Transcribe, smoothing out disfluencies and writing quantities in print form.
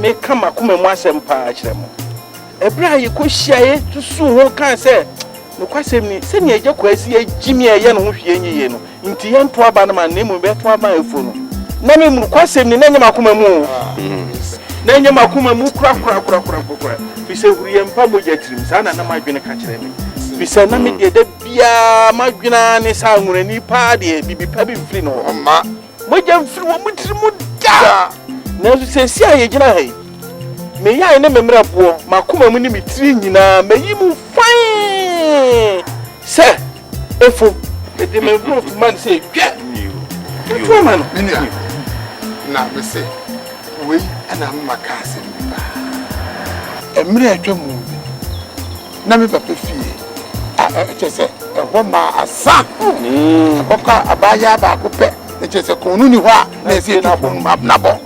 Meka m'akoma mu asɛm paa kyerɛ mo. Ɛberɛ a yɛkɔhyiaeɛ susuu ho kaa sɛ, Nokwasɛm ni, sɛnea Agya Kwasi agye me a ɛyɛ ne ho hwee nyɛ yie no nti, yɛnto aba no ma no, na mmom yɛbɛto aba afuo no. Na me, nokwasɛm ni, na ɛnyɛ m'akoma mu o. Na ɛnyɛ m'akoma mu korakorakorakorakora, firi sɛ huruyɛ mpa mogya tirim, saa na na m'adwene ka kyerɛ me. Firi sɛ na me deɛ da biara m'adwene ara ne sɛ anwonani paa deɛ, biribi pa bi mfiri ne hɔ. Mogya mfiri wɔn tiri mu da. Nanso seesei a yɛgyina ha yi, me yan ne me mmerɛboɔ, m'akoma mu ne me tiri nyinaa, mayi mu fann sɛ efo. Mede me nkurɔfo ma no sɛ dwɛ. Mɛto ama no. Me nua, na mese wei na ama maka asɛm bi paa. Mmerɛ a atwa mu bi no, na me papa fie a kyerɛ sɛ ɛhɔ maa asa. Ɛkɔka abaayaa baako pɛ, na kyerɛ sɛ kɔn no ni hɔ a na ɛsɛ yɛtu kɔn no mu nabɔ.